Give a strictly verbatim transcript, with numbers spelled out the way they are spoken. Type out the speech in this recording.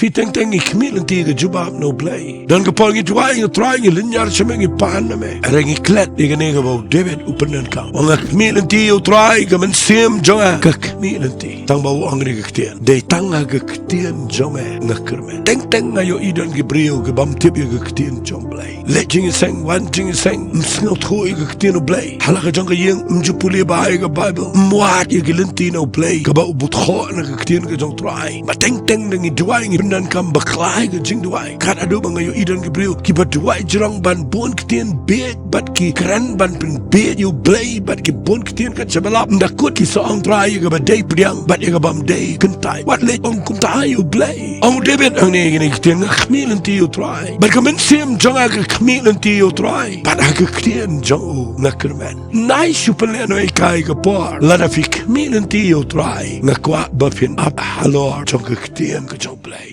Phi teng teng ngi khmih lynti ïa ka jubab na U Blei. Don ka por ngi duwai ïa U Trai, ngi lynñiar sha me, ngi pan na me. Hynrei ngi klet ïa kane kaba u David u pyndonkam. U ong nga khmih lynti ïa U Trai, ka mynsiem jong nga ka khmih lynti. Tang ba u ong ïa ka ktien. Dei tang ha ka ktien jong me nga kyrmen. Teng teng nga ïohi don ki briew ki bym tip ïa ka ktien jong U Blei. Leit jingïaseng, wan jingïaseng, ym sngewthuh ïa ka ktien U Blei. Ha la ka jong ka ïing, ym ju pule bha ïa ka Baibl, ym wad ïa ki lynti na U Blei, kaba u butkhoh na ka ktien ka jong U Trai. Ba teng teng da ngi duwai ngi pyndonkam bakla ïa ka jingduwai. Kat haduh ba nga ïohi don ki briew, kiba duwai jrong ban bun ktien bieit, bad ki kren ban pynbieit ïa U Blei, bad ki bun ktien kat shaba lap. Ynda kut ki sa ong Trai ïa kaba dei pdiang, bad ïa ka bym dei kyntait. Wat leit ong kumta ïa U Blei. Ong u David hangne kine ki ktien, nga khmih lynti ïa U Trai. Bad ka mynsiem jong nga ka khmih lynti ïa U Trai. Bad ha ka ktien jong u nga kyrmen. Nai shu pynlehnohei kai ka por. Lada phi khmih lynti ïa U Trai, nga kwah ba phin ap halor jong ka ktien ka jong U Blei.